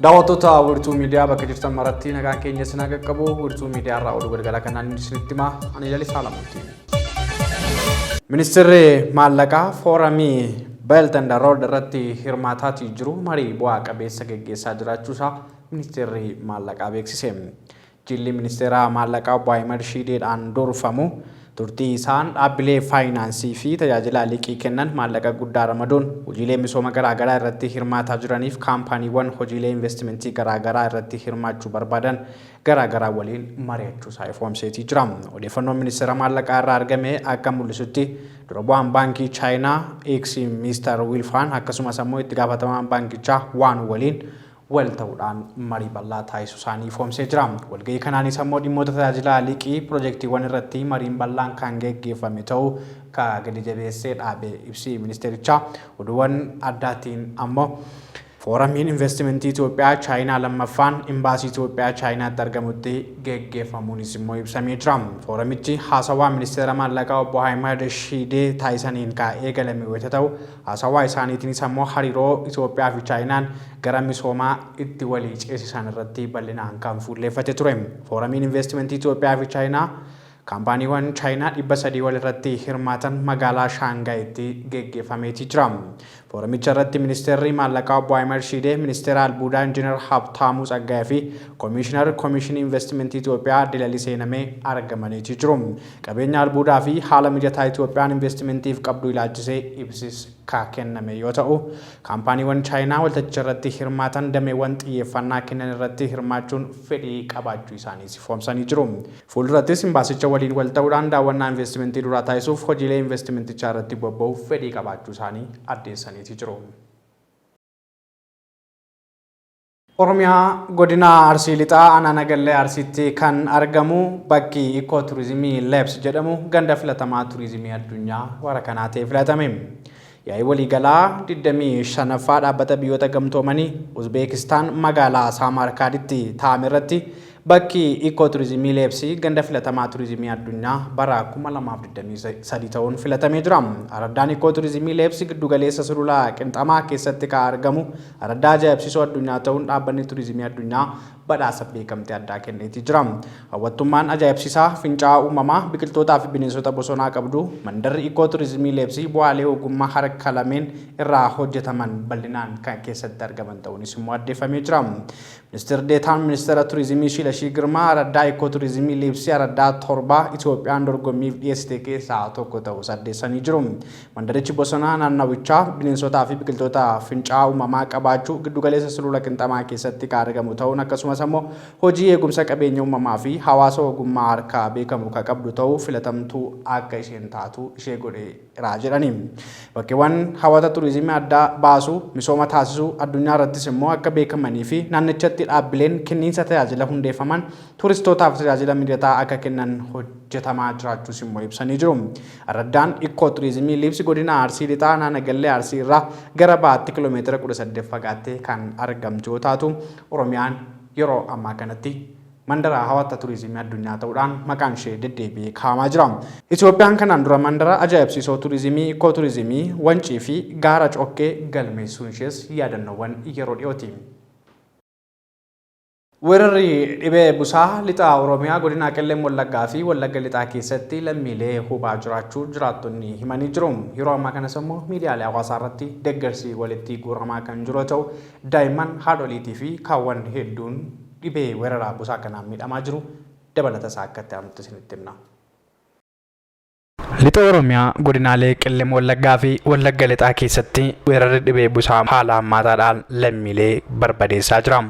Daawwattoota Wirtuu Miidiyaa bakka jirtan maratti nagaan keenya isin haa qaqqabu. Wirtuu Miidiyaa irraa oduu galgala kanaan isinitti hima. Ani Lalisaa Lamuuti. Ministeerri Maallaqaa fooramii Belt and Road irratti hirmaataatii jiru marii bu'aa qabeessa geggeessaa jiraachuusaa Ministeerri Maallaqaa beeksise. Jilli Ministeera Maallaqaa Obbo Ahimad Shiideedhaan durfamu turtii isaan dhaabbilee faayinaansii fi tajaajila liqii kennan maallaqa guddaa ramaduun hojiilee misooma garaagaraa irratti hirmaataa jiraniif kaampaaniiwwan hojiilee investimentii garaagaraa irratti hirmaachuu barbaadan garaagaraa waliin mari'achuusaa ifoomseetii jira. Odeeffannoon Ministeera Maallaqaa irraa argame akka mul'isutti dura bu'aan Baankii Chaayinaa X Miistar Wiilfaan akkasumas ammoo itti gaafatamaan baankichaa Waan waliin wal ta'uudhaan marii bal'aa taasisuu isaanii ifoomsee jira. Walgahii kanaanis ammoo dhimmoota tajaajila liqii pirojektiiwwan irratti mariin bal'aan kan geggeeffame ta'uu ka gadi jabeessee dhaabe ibsi ministeerichaa. Oduuwwan addaatiin ammoo Fooramiin Investimentii Itoophiyaa Chaayinaa lammaffaan Imbaasii Itoophiyaa Chaayinaatti argamutti geggeeffamuunis immoo ibsamee jira. Fooramichi haasawaa Ministeera Maallaqaa Obbo Ahimad Shiidee taasisaniin ka eegalame wayita ta'u, haasawaa isaaniitiinis ammoo hariiroo Itoophiyaa fi Chaayinaan gara misoomaa itti walii ceesisan irratti bal'inaan kan fuulleeffate ture. Fooramiin Investimentii Itoophiyaa fi Chaayinaa Kaampaaniiwwan Chaayinaa 300 ol irratti hirmaatan magaalaa Shaangaayitti geggeeffameeti jira. Fooramicha irratti Ministeerri Maallaqaa Obbo Ahimad Shiidee, Ministeera Albuudaa Injiinar Habtaamuu Tsaggaayee fi Komiishinar Komishinii Investimentii Itoophiyaa Aadde Lalisee Namee argamaniiti jiru. Qabeenya albuudaa fi haala mijataa Itoophiyaan investimentiif qabdu ilaalchisee ibsis ka kenname yoo ta'u, kaampaaniiwwan Chaayinaa waltajjicharratti hirmaatan dameewwan xiyyeeffannaa kennan irratti hirmaachuun fedhii qabaachuu isaaniis ifoomsanii jiru. Fuuldurattis imbaasicha waliin walta'uudhaan daawwannaa investimentii duraa taasisuuf hojiilee investimentichaa irratti bobba'uuf fedhii qabaachuu isaanii addeessaniiti jiru. Oromiyaa Godina Arsii Lixaa Aanaa Nagallee Arsiitti kan argamu bakki Ikoo Turizimii Leebs jedhamu ganda filatamaa turizimii addunyaa bara kanaa ta'ee filatame. Yaa'ii waliigalaa 25ffaa Dhaabbata Biyyoota Gamtoomanii Uzbeekistaan magaalaa Saamaarkaaditti taa'ame irratti bakki Ikoo Turizimii Leebsii ganda filatamaa turizimii addunyaa bara 2023 ta'uun filatamee jira. Araddaan Ikoo Turizimii Leebsi giddugaleessa sulula Qinxamaa keessatti kan argamu Araddaa ajaa'ibsiisoo addunyaa ta'uun Dhaabbanni Turizimii Addunyaa badhaasa beekamtii addaa kenneetii jira. Hawwattummaan ajaa'ibsiisaa fincaa'aa uumamaa, biqiltootaa fi bineensota bosonaa qabdu, mandarri Ikoo Turizimii Leebsii bu'aalee ogummaa harka lameen irraa hojjetaman bal'inaan kan keessatti argaman ta'uunis immoo addeeffamee jira. Ministir Deetaan Ministeera Turizimii Shilashii Girmaa araddaa Ikoo Turizimii Liibsii araddaa 7 Itoophiyaan dorgommiif dhiyeessite keessaa tokko ta'uus addeessanii jiru. Mandarichi bosona naannawichaa, bineensotaa fi biqiltoota fincaa'aa uumamaa qabaachuu, giddugaleessa sulula Qinxamaa keessatti ka argamu ta'uun akkasumas ammoo hojii eegumsa qabeenya uumamaa fi hawaasa ogummaa harkaa beekamu ka qabdu ta'uu filatamtuu akka isheen taatu ishee godheera jedhani. Bakkeewwan hawata turizimii adda baasuu, misooma taasisuu, addunyaa irrattis immoo akka beekamanii fi naannichatti dhaabbileen kenniinsa tajaajila hundeeffaman turistootaaf tajaajila mijataa akka kennan hojjetamaa jiraachuus immoo ibsanii jiru. Araddaan Ikkoo Turizimii Liibsi Godina Arsii Lixaa Aanaa Nagallee Arsii irraa gara bahaatti kiloomeetira 18 fagaattee kan argamtu yoo taatu, Oromiyaan yeroo ammaa kanatti mandara hawata turizimii addunyaa ta'uudhaan maqaan ishee deddeebi'ee kaa'amaa jira. Itoophiyaan kanaan dura mandara ajaa'ibsiisoo turizimii Ikkoo Turizimii Wancii fi Gaara Cokkee galmeessuun ishees yaadannoowwan yeroo dhiyooti. Weerarri dhibee busaa Lixa Oromiyaa Godinaa Qellem Wallaggaa fi Wallagga Lixaa keessatti lammiilee hubaa jiraachuu jiraattonni himanii jiru. Yeroo ammaa kanas immoo miidiyaalee hawaasaa irratti deeggarsi walitti guuramaa kan jiru yoo ta'u, daa'imman, haadholiitii fi kaawwan hedduun dhibee weerara busaa kanaan miidhamaa jiru. Dabalata isaa akka itti aanutti isinitti himna. Lixa Oromiyaa godinaalee Qellem Wallaggaa fi Wallagga Lixaa keessatti weerarri dhibee busaa haala hammaataadhaan lammiilee barbadeessaa jira.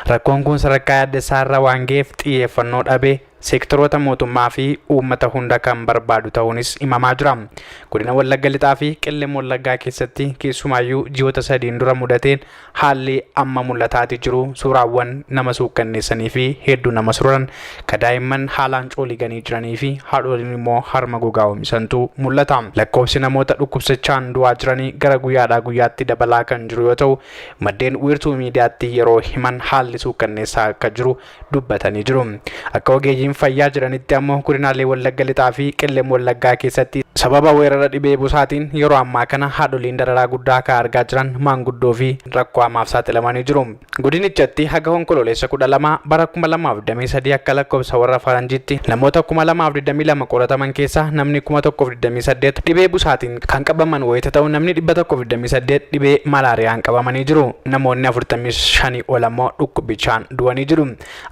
Rakkoon kun sadarkaa yaaddessaa irra waan ga'eef xiyyeeffannoo dhabee seektaroota mootummaa fi uummata hunda kan barbaadu ta'uunis himamaa jira. Godina Wallagga Lixaa fi Qellem Wallaggaa keessatti keessumaayyuu ji'oota sadiin dura mudateen Haalli amma mul'ataati jiru suuraawwan nama suukkanneessanii fi hedduu nama suran, ka daa'imman haalaan cooliganii jiranii fi haadholiin immoo harma gogaa oomishantu mul'ata. Lakkoofsi namoota dhukkubsachaan du'aa jiranii gara guyyaadhaa guyyaatti dabalaa kan jiru yoo ta'u, maddeen Wiirtuu Miidiyaatti yeroo himan haalli suukkanneessaa akka jiru dubbatanii jiru. Akka ogeeyyiin fayyaa jedhanitti ammoo godinaalee Wallagga Lixaa fi Qellem Wallaggaa keessatti Sababa weerara dhibee busaatiin yeroo ammaa kana haadholiin dararaa guddaa akka argaa jiran maanguddoo fi rakkoo hamaaf saaxilamanii jiru. Godinichatti haga Onkololeessa 12 bara 2023 akka lakkoofsa warra Faranjiitti namoota 2022 qorataman keessaa namni 1028 dhibee busaatiin kan qabaman wayita ta'u namni 128 dhibee malaariyaan qabamanii jiru. Namoonni 45 ol ammoo dhukkubichaan du'anii jiru.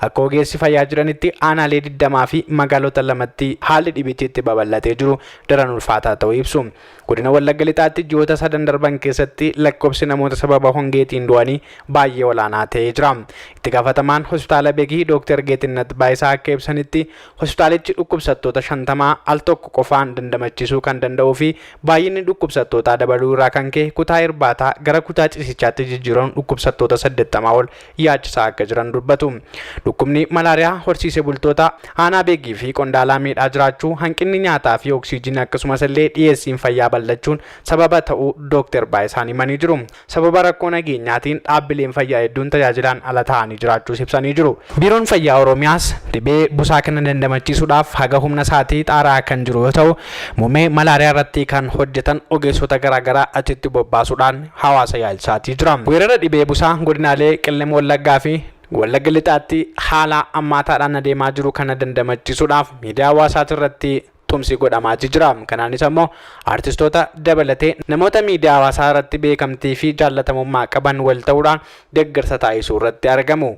Akka ogeessi fayyaa jiranitti aanaalee 20 fi magaalota lamatti haalli dhibichi itti babal'atee jiru daran ulfaataa ta'uu ibsu. Godina Wallagga Lixaatti ji'oota sadan darban keessatti lakkoofsi namoota sababa hongeetiin du'anii baay'ee olaanaa ta'ee jira. Itti gaafatamaan hospitaala Begii Dooktar Geetinnat Baayisaa akka ibsanitti hospitaalichi dhukkubsattoota 50 al tokko qofaan dandamachiisuu kan danda'uu fi baay'inni dhukkubsattootaa dabaluu irraa kan ka'e kutaa irbaataa gara kutaa ciisichaatti jijjiiruun dhukkubsattoota 80 ol yaachisaa akka jiran dubbatu. Dhukkubni malaariyaa horsiisee bultoota aanaa Beegii fi Qondaalaa miidhaa jiraachuu hanqinni nyaataa fi oksijiinii akkasumas illee dhiyeessiin fayyaa bal'achuun sababa ta'uu Dooktar Baayisaan himanii jiru. Sababa rakkoo nageenyaatiin dhaabbileen fayyaa hedduun tajaajilaan ala ta'anii jiraachuus ibsanii jiru. Biiroon Fayyaa Oromiyaas dhibee busaa kana dandamachiisuudhaaf haga humna isaatii xaaraa kan jiru yoo ta'u, muummee malaariyaa irratti kan hojjetan ogeessota garaagaraa achitti bobbaasuudhaan hawaasa yaalchisaatii jira. Weerara dhibee busaa godinaalee Qellem Wallaggaa fi Wallagga Lixaatti haala ammaataadhaan adeemaa jiru kana dandamachiisuudhaaf miidiyaa hawaasaati irratti tumsi godhamaatii jira. Kanaanis ammoo artistoota dabalatee namoota miidiyaa hawaasaa irratti beekamtii fi jaallatamummaa qaban wal ta'uudhaan deeggarsa taasisuu irratti argamu.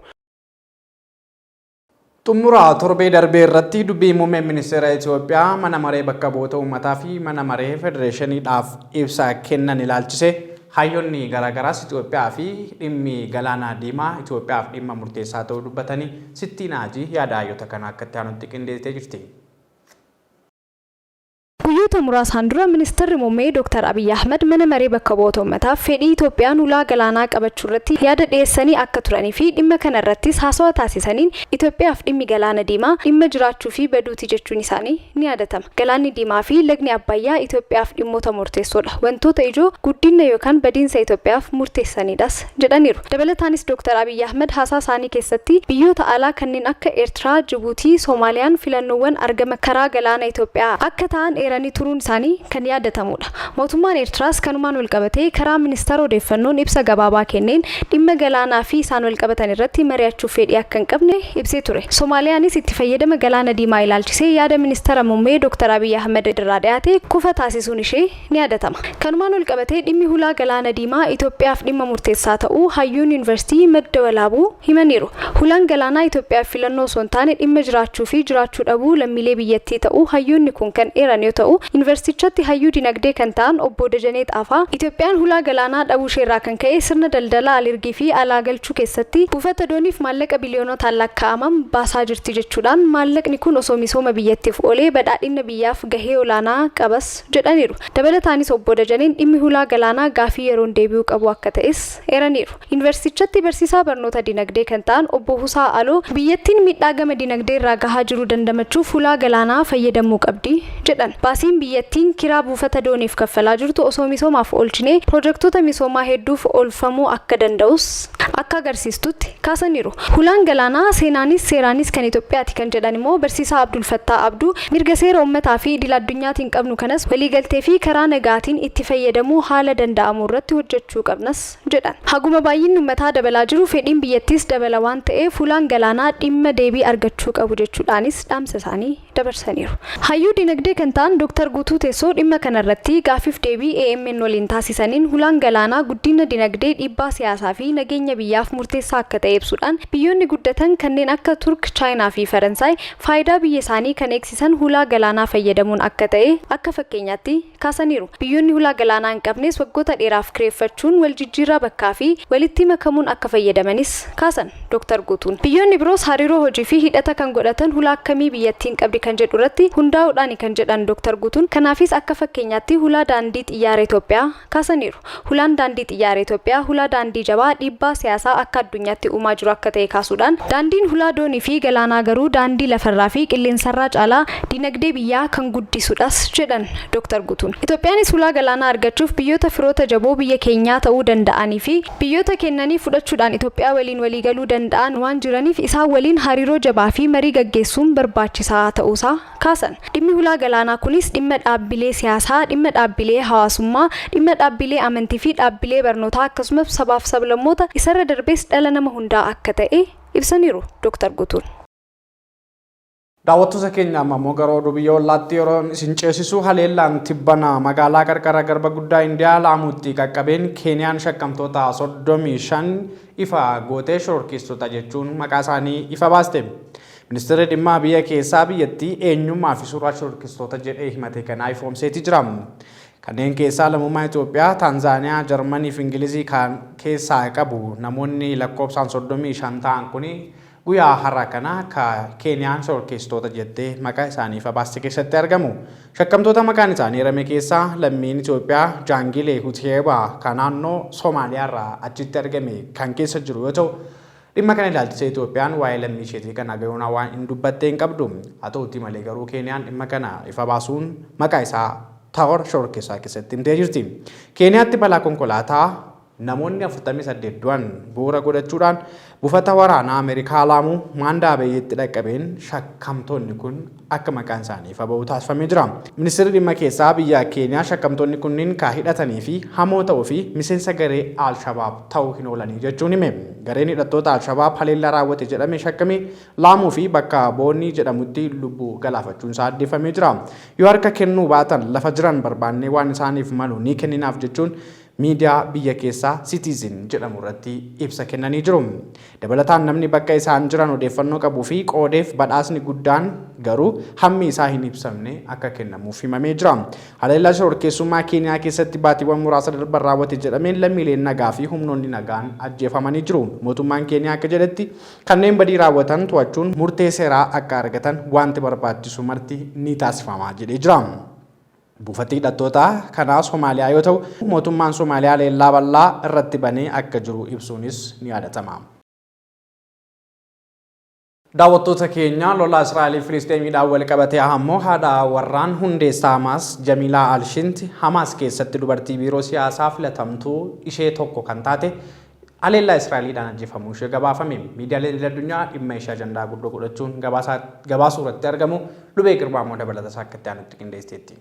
Xumura torbee darbee irratti dubbii muummeen ministeera Itoophiyaa mana maree bakka bu'oota uummataa fi mana maree federeeshiniidhaaf ibsa kennan ilaalchisee hayyoonni garaagaraas Itoophiyaa fi dhimmi galaana diimaa Itoophiyaaf dhimma murteessaa ta'uu dubbatanii Sittiin Haajii yaada hayyoota kanaa akka itti aanutti qindeessitee jirti. Guyyoota muraasaan dura Ministirri Muummee Dooktar Abiy Ahmad Mana Maree Bakka Bu'oota Uummataaf fedhii Itoophiyaan ulaa galaanaa qabachuu irratti yaada dhiyeessanii akka turanii fi dhimma kana irrattis haasawa taasisaniin Itoophiyaaf dhimmi Galaana Diimaa dhimma jiraachuu fi baduuti jechuun isaanii ni yaadatama. Galaanni Diimaa fi lagni Abbayyaa Itoophiyaaf dhimmoota murteessoodha. Wantoota ijoo guddinna yookaan badiinsa Itoophiyaaf murteessaniidhas jedhaniiru. Dabalataanis Dooktar Abiy Ahmad haasaa isaanii keessatti biyyoota alaa kanneen akka Eertiraa, Jibuutii, Soomaaliyaan filannoowwan argama karaa galaana Itoophiyaa akka ta'an eeranii turuun isaanii kan yaadatamuudha. Mootummaan Eertiraas kanumaan walqabatee karaa Ministeera Odeeffannoon ibsa gabaabaa kenneen dhimma galaanaa fi isaan walqabatan irratti mari'achuuf fedhii akka hin qabne ibsee ture. Somaaliyaanis itti fayyadama Galaana Diimaa ilaalchisee yaada Ministeera Mummee Dr. Abiy Ahmad irraa dhiyaate kufa taasisuun ishee ni yaadatama. Kanumaan walqabatee dhimmi hulaa Galaana Diimaa Itoophiyaaf dhimma murteessaa ta'uu hayyuun Yuunivarsiitii Madda Walaabuu himaniiru. Hulaan galaanaa Itoophiyaaf filannoo osoo hin taane dhimma jiraachuu fi jiraachuu dhabuu lammiilee biyyattii ta'uu hayyoonni kun kan eeran yoo ta'u, Yuunivarsiitichatti hayyuu dinagdee kan ta'an Obbo Dajanee Xaafaa, Itoophiyaan hulaa galaanaa dhabuu isheerraa kan ka'e sirna daldala alergii fi alaa galchuu keessatti buufata dooniif maallaqa biliyoonotaan lakkaa'aman baasaa jirti jechuudhaan maallaqni kun osoo misooma biyyattiif oolee badhaadhinna biyyaaf gahee olaanaa qabas jedhaniiru. Dabalataanis Obbo Dajaneen dhimmi hulaa galaanaa gaafii yeroon deebi'uu qabu akka ta'es eeraniiru. Yuunivarsiitichatti barsiisaa barnoota dinagdee kan ta'an Obbo Husaa Aloo, biyyattiin miidhaa gama dinagdee irraa gahaa jiru dandamachuuf hulaa galaanaa fayyadamuu qabdi jedhan. Baasiin biyyattiin kiraa buufata dooniif kaffalaa jirtu osoo misoomaaf oolchinee pirojektoota misoomaa hedduuf oolfamuu akka danda'us akka agarsiistutti kaasaniiru. Hulaan galaanaa seenaanis seeraanis kan Itoophiyaati kan jedhan immoo Barsiisaa Abdulfattaa Abduu, mirga seera ummataa fi idil addunyaatiin qabnu kanas waliigaltee fi karaa nagaatiin itti fayyadamuu haala danda'amu irratti hojjechuu qabnas jedhan. Haguma baay'inni ummataa dabalaa jiru fedhiin biyyattiis dabala waan ta'eef hulaan galaanaa dhimma deebii argachuu qabu jechuudhaanis dhaamsa isaanii dabarsaniiru. Hayyuu dinagdee kan ta'an Dooktar Guutuu Teessoo dhimma kanarratti gaaffiif deebii AMN waliin taasisaniin hulaan galaanaa guddina dinagdee, dhiibbaa siyaasaa fi nageenya biyyaaf murteessaa akka ta'e ibsuudhaan biyyoonni guddatan kanneen akka Turk, Chaayinaa fi Faransaay faayidaa biyya isaanii kan eegsisan hulaa galaanaa fayyadamuun akka ta'e akka fakkeenyaatti kaasaniiru. Biyyoonni hulaa galaanaa hin qabnes waggoota dheeraaf kireeffachuun waljijjiirraa bakkaa fi walitti makamuun akka fayyadamanis kaasan Dooktar Guutuun. Biyyoonni biroos hariiroo hojii fi hidhata kan godhatan hulaa akkamii biyyattiin qabdi kan jedhu irratti hundaa'uudhaani kan jedhan Dooktar Guutuun, kanaafis akka fakkeenyaatti hulaa daandii xiyyaara Itoophiyaa kaasaniiru. Hulaan daandii xiyyaara Itoophiyaa hulaa daandii jabaa dhiibbaa siyaasaa akka addunyaatti uumaa jiru akka ta'e kaasuudhaan, daandiin hulaa doonii fi galaanaa garuu daandii lafarraa fi qilleensarraa caalaa dinagdee biyyaa kan guddisudhas jedhan Dooktar Guutuun. Itoophiyaanis hulaa galaanaa argachuuf biyyoota firoota jaboo biyya keenyaa ta'uu danda'anii fi biyyoota kennanii fudhachuudhaan Itoophiyaa waliin waliigaluu danda'an waan jiraniif isaan waliin hariiroo jabaa fi marii gaggeessuun barbaachisaa ta'uus ta'uusaa kaasan. Dhimmi hulaa galaanaa kunis dhimma dhaabbilee siyaasaa, dhimma dhaabbilee hawaasummaa, dhimma dhaabbilee amantii fi dhaabbilee barnootaa akkasumas sabaaf sablammoota isarra darbees dhala nama hundaa akka ta'e ibsaniiru Dr. Guutuun. Daawwattoota keenya amma immoo gara oduu biyya ollaatti yeroo isin ceesisu, haleellaan tibbana magaalaa qarqara garba guddaa Indiyaa Laamuutti qaqqabeen Keeniyaan shakkamtoota 35 ifa gootee shororkeessitoota jechuun maqaa isaanii ifa baaste. Ministeerri dhimma biyya keessaa biyyattii eenyummaa fi suuraa shororkeessitoota jedhee himate kanaa ifoomseeti jira. Kanneen keessaa lammummaa Itoophiyaa, Taanzaaniyaa, Jarmanii fi Ingilizii kan keessaa qabu namoonni lakkoofsaan 35 ta'an kuni guyyaa har'a kana ka Keeniyaan shororkeessitoota jettee maqaa isaanii ifa baaste keessatti argamu. Shakkamtoota maqaan isaanii eerame keessaa lammiin Itoophiyaa Jaangilee Huteebaa kan naannoo Somaaliyaarraa achitti argame kan keessa jiru yoo ta'u, dhimma kana ilaalchisee Itoophiyaan waa'ee lammii isheetii kana gayoonaa waan hin dubbatte hin qabdu. Haa ta'utii malee garuu Keeniyaan dhimma kana ifa baasuun maqaa isaa toora shororkeessaa keessatti himtee jirti. Keeniyaatti balaa konkolaataa namoonni 48 du'an bu'uura godhachuudhaan buufata waraanaa Ameerikaa Laamuu Maandaa Beeyyeetti dhaqqabeen shakkamtoonni kun akka maqaan isaanii ifa ba'u taasifamee jira. Ministeerri dhimma keessaa biyya Keeniyaa shakkamtoonni kunniin ka hidhatanii fi hamoo ta'uu fi miseensa garee Al-Shabaab ta'uu hin oolanii jechuun hime. Gareen hidhattoota Al-Shabaab haleellaa raawwate jedhame shakkame Laamuu fi bakka Boonnii jedhamutti lubbuu galaafachuun isaa addeeffamee jira. Yoo harka kennuu baatan lafa jiran barbaannee waan isaaniif malu ni kenninaaf jechuun miidiyaa biyya keessaa Citizen jedhamu irratti ibsa kennanii jiru. Dabalataan namni bakka isaan jiran odeeffannoo qabuu fi qoodeef badhaasni guddaan garuu hammi isaa hin ibsamne akka kennamuuf himamee jira. Haleellaa shororkeessummaa Keeniyaa keessatti baatiiwwan muraasa darban raawwate jedhameen lammiileen nagaa fi humnoonni nagaan ajjeefamanii jiru. Mootummaan Keeniyaa akka jedhetti kanneen badii raawwatan to'achuun murtee seeraa akka argatan wanti barbaachisu marti ni taasifama jedhee jira. Buufati hidhattoota kanaa Somaaliyaa yoo ta'u, mootummaan Somaaliyaa haleellaa bal'aa irratti banee akka jiru ibsuunis ni yaadatama. Daawwattoota keenya, lola Israa'elii Filisxeemiidhaan wal qabatee ammoo haadha warraan hundeessaa Hamaas Jamiilaa Alshinti Hamaas keessatti dubartii biiroo siyaasaa filatamtuu ishee tokko kan taate haleellaa Israa'eliidhaan ajjeefamuu ishee gabaafame. Miidiyaaleen idil addunyaa dhimma ishee ajandaa guddoo godhachuun gabaasuu irratti argamu. Lubee Girmaa immoo dabalata isaa akka itti aanutti qindeessiteetti.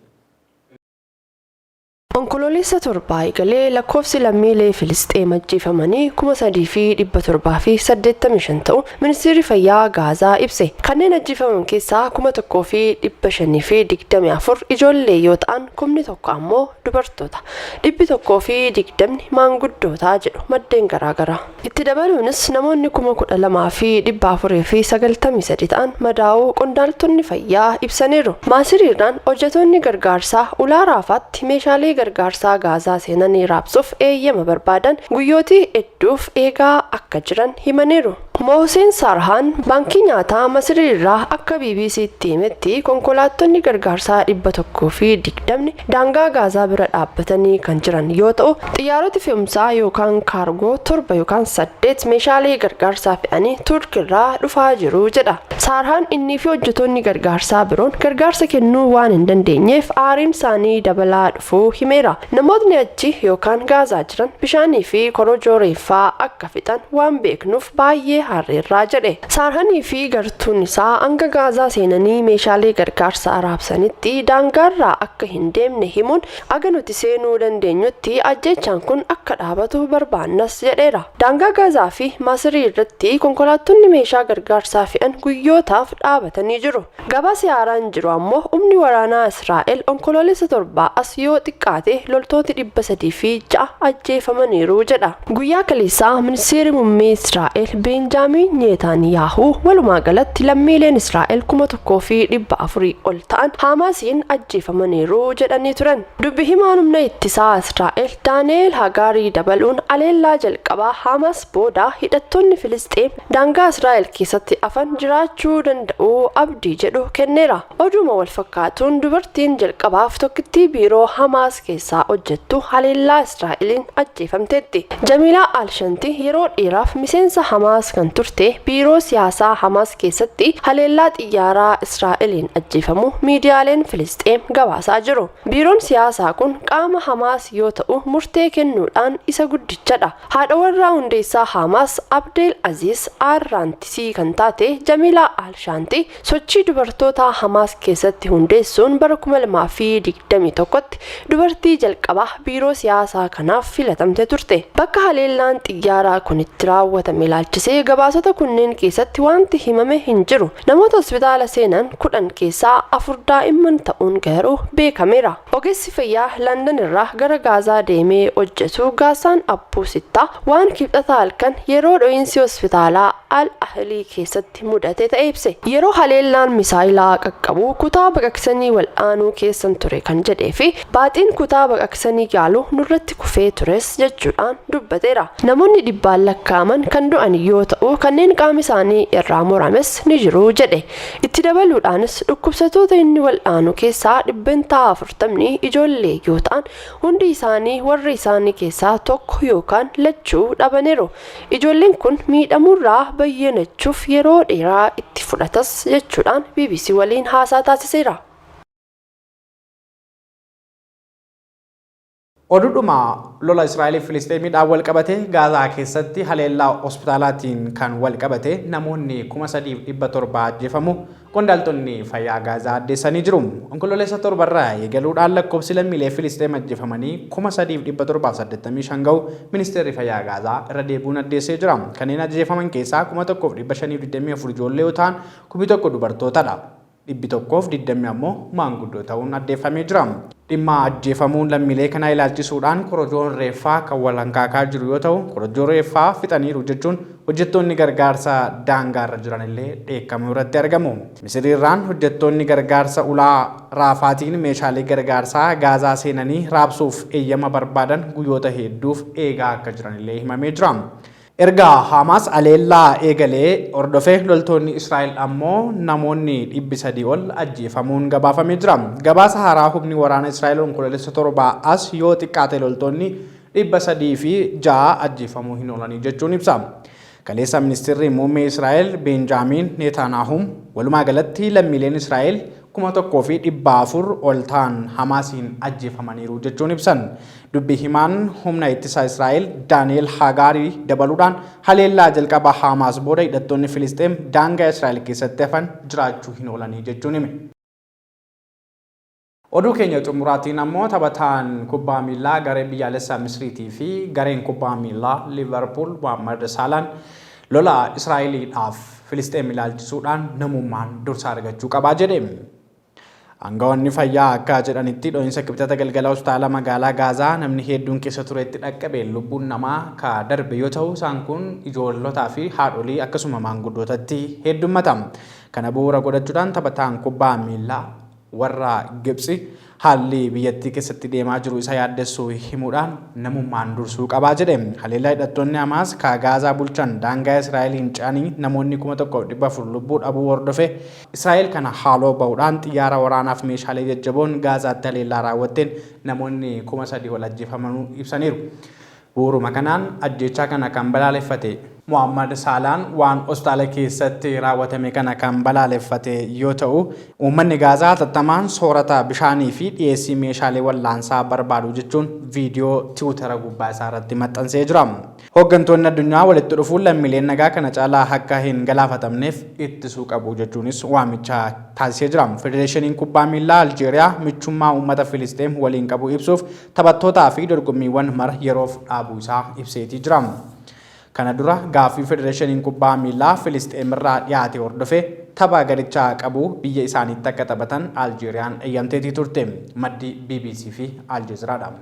Onkoloolessa 7 eegalee lakkoofsi lammiilee Filisxeem ajjeefamanii 3785 ta'u Ministeerri Fayyaa Gaazaa ibse. Kanneen ajjeefaman keessaa 1524 ijoollee yoo ta'an 1000 ammoo dubartoota. 120 maanguddoota jedhu maddeen garaagaraa. Itti dabaluunis namoonni 12,493 ta'an madaa'uu qondaaltonni fayyaa ibsaniiru. Maasiriirraan hojjetoonni gargaarsaa ulaa Raafaatti meeshaalee gargaarsaa Gaazaa seenanii raabsuuf eeyyama barbaadan guyyootii hedduuf eegaa akka jiran himaniiru. Mohseen Sarhaan baankii nyaataa Masirii irraa akka BBCtti himetti konkolaattonni gargaarsaa 120 daangaa Gaazaa bira dhaabbatanii kan jiran yoo ta'u, xiyyaaroti fe'umsaa yookaan kaargoo torba yookaan saddeet meeshaalee gargaarsaa fe'anii Turk irraa dhufaa jiru jedha. Saarhaan innii fi hojjetoonni gargaarsaa biroon gargaarsa kennuu waan hin dandeenyeef aariin isaanii dabalaa dhufuu himeera. Namootni achi yookaan Gaazaa jiran bishaanii fi korojoo reeffaa akka fixan waan beeknuuf baay'ee aarreerraa jedhe. Saarhanii fi gartuun isaa hanga Gaazaa seenanii meeshaalee gargaarsaa raabsanitti daangaarraa akka hin deemne himuun aga nuti seenuu dandeenyutti ajjeechaan kun akka dhaabatu barbaannas jedheera. Daangaa Gaazaa fi Masirii irratti konkolaattonni meeshaa gargaarsaa fe'an guyyootaaf dhaabatanii jiru. Gabaasi haaraan jiru ammoo humni waraanaa Israa'el Onkoloolessa 7 as yoo xiqqaate loltooti 306 ajjeefamaniiru jedha. Guyyaa kaleessaa Ministeerri Muummee Israa'el Beenjaamiin Neetaaniyaahuu walumaa galatti lammiileen Israa'el 1400 ol ta'an Haamaasiin ajjeefamaniiru jedhanii turan. Dubbi himaan humna ittisaa Israa'el Daani'eel Hagaarii dabaluun haleellaa jalqabaa Haamaas booda hidhattoonni Filisxeem daangaa Israa'el keessatti hafan jiraachuu danda'u abdii jedhu kenneera. Oduma wal fakkaatuun dubartiin jalqabaaf tokkittii biiroo Hamaas keessaa hojjettu haleellaa Israa'eliin ajjeefamteetti. Jamiilaa Alshanti yeroo dheeraaf miseensa Hamaas kan kan turte biiroo siyaasaa Hamaas keessatti haleellaa xiyyaaraa Israa'eliin ajjeefamu miidiyaaleen Filisxeem gabaasaa jiru. Biiroon siyaasaa kun qaama Hamaas yoo ta'u murtee kennuudhaan isa guddichadha. Haadha warraa hundeessaa Hamaas Abdeel Aziz Ar-Raantisii kan taate Jamiilaa Al-Shaantii sochii dubartoota Hamaas keessatti hundeessuun bara 2021tti dubartii jalqabaa biiroo siyaasaa kanaaf filatamte turte. Bakka haleellaan xiyyaaraa kun itti raawwatame ilaalchisee gabaasota kunneen keessatti wanti himame hin jiru. Namoota hospitaala seenan 10 keessaa 4 daa'imman ta'uun garuu beekameera. Ogeessi fayyaa Landan irraa gara Gaazaa deemee hojjetu Gaasaan Abbuu Sittaa waan Kibxata halkan yeroo dho'iinsi hospitaalaa Al Ahlii keessatti mudate ta'e ibse. Yeroo haleellaan misaayilaa qaqqabu kutaa baqaqsanii wal'aanuu keessan ture kan jedhee fi baaxiin kutaa baqaqsanii yaalu nurratti kufee tures jechuudhaan dubbateera. Namoonni dhibbaan lakkaa'aman kan du'an yoo ta'u kanneen qaami isaanii irraa murames ni jiru jedhe. Itti dabaluudhaanis dhukkubsattoota inni wal'aanu keessaa 40% ijoollee yoo ta'an hundi isaanii warra isaanii keessaa tokko yookaan lachuu dhabaniiru. Ijoolleen kun miidhamuurraa bayyanachuuf yeroo dheeraa itti fudhatas jechuudhaan BBC waliin haasaa taasiseera. Oduudhuma lola Israa'elii fi Filisxeemiidhaan wal qabate Gaazaa keessatti haleellaa hospitaalaatiin kan wal qabate namoonni 3,700 ajjeefamu qondaaltonni fayyaa Gaazaa addeessanii jiru. Onkololeessa 7rraa eegaluudhaan lakkoofsi lammiilee Filisxeem ajjeefamanii 3,785 ga'u ministeerri fayyaa Gaazaa irra deebi'uun addeessee jira. Kanneen ajjeefaman keessaa 1,524 ijoollee yoo ta'an 1,000 dubartootadha. 120 ammoo maanguddoo ta'uun addeeffamee jira. Dhimma ajjeefamuun lammiilee kanaa ilaalchisuudhaan korojoon reeffaa kan wal hankaakaa jiru yoo ta'u, korojoo reeffaa fixaniiru jechuun hojjettoonni gargaarsa daangaarra jiran illee dheekkamuu irratti argamu. Misiriirraan hojjettoonni gargaarsa ulaa Raafaatiin meeshaalee gargaarsaa Gaazaa seenanii raabsuuf eeyyama barbaadan guyyoota hedduuf eegaa akka jiran illee himamee jira. Erga Haamaas haleellaa eegalee hordofee loltoonni Israa'el ammoo namoonni 300 ol ajjeefamuun gabaafamee jira. Gabaasa haaraa humni waraana Israa'el Onkoloolessa 7 as yoo xiqqaate loltoonni 306 ajjeefamuu hin oolanii jechuun ibsa. Kaleessa Ministirri Muummee Israa'el Beenjaamiin Neetaanaahum walumaa galatti lammiileen Israa'el 1,400 ol ta'an Hamaasiin ajjeefamaniiru jechuun ibsan. Dubbi himaan humna ittisa Israa'el Daani'el Haagaarii dabaluudhaan haleellaa jalqaba Haamaas booda hidhattoonni Filisxeem daangaa Israa'el keessatti hafan jiraachuu hin oolanii jechuun hime. Oduu keenya xumuraatiin ammoo taphataan kubbaa miillaa garee biyyaalessaa Misriitii fi gareen kubbaa miillaa Liivarpuul Mohammad Saalaan lola Israa'eliidhaaf Filisxeem ilaalchisuudhaan namummaan dursa argachuu qabaa jedhe. Aangawoonni fayyaa akka jedhanitti dho'insa Kibxata galgala hospitaala magaalaa Gaazaa namni hedduun keessa turetti dhaqqabeen lubbuun namaa ka darbe yoo ta'u isaan kun ijoollotaa fi haadholii akkasuma maanguddootatti heddummata. Kana bu'uura godhachuudhaan taphataan kubbaa miillaa warra Gibtsi haalli biyyattii keessatti deemaa jiru isa yaaddessuu himuudhaan namummaan dursuu qabaa jedhe. Haleellaa hidhattoonni Hamaas ka Gaazaa bulchan daangaa Israa'eliin ce'anii namoonni 1,400 lubbuu dhabuu hordofee Israa'el kana haaloo bahuudhaan xiyyaara waraanaaf meeshaalee jajjaboon Gaazaatti haleellaa raawwatteen namoonni 3,000 ol ajjeefamanuu ibsaniiru. Bu'uuruma kanaan ajjeechaa kana kan balaaleffate Mohaammad Saalaan waan hospitaala keessatti raawwatame kana kan balaaleffate yoo ta'u, uummanni Gaazaa hatattamaan soorata, bishaanii fi dhiyeessii meeshaalee wal'aansaa barbaadu jechuun viidiyoo Tiwutara gubbaa isaa irratti maxxansee jira. Hooggantoonni addunyaa walitti dhufuun lammiileen nagaa kana caalaa akka hin galaafatamneef ittisuu qabu jechuunis waamicha taasisee jira. Federeeshiniin Kubbaa Miillaa Aljeeriyaa michummaa uummata Filisxeem waliin qabu ibsuuf taphattootaa fi dorgommiiwwan mara yeroof dhaabuu isaa ibseetii jira. Kana dura gaaffii Federeeshiniin Kubbaa Miillaa Filisxeemirraa dhiyaate hordofee tapha garichaa qabu biyya isaaniitti akka taphatan Aljeeriyaan eeyyamteetii turte. Maddi bbc fi Aljeeziraadha.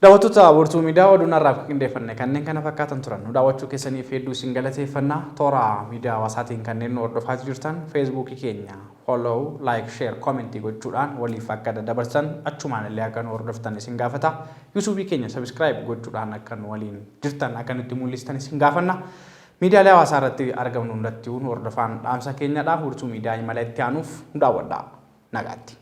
Daawwattoota Wirtuu Miidiyaa oduun har'aaf qindeeffanne kanneen kana fakkaatan turan. Nu daawwachuu keessaniif hedduu isin galateeffanna. Toora miidiyaa hawaasaatiin kanneen nu hordofaa jirtan Feesbuukii keenya follow, like, share, comment gochuudhaan waliif akka daddabarsan achumaan illee akka nu hordoftan isin gaafata. Yuutuubii keenya subscribe gochuudhaan akka nu waliin jirtan akka nutti mul'istan isin gaafanna. Miidiyaalee hawaasaa irratti argamnu hundatti nu hordofaan dhaamsa keenyadha. Wirtuu Miidiyaa imala itti aanuuf nu daawwadhaa. Nagaatti.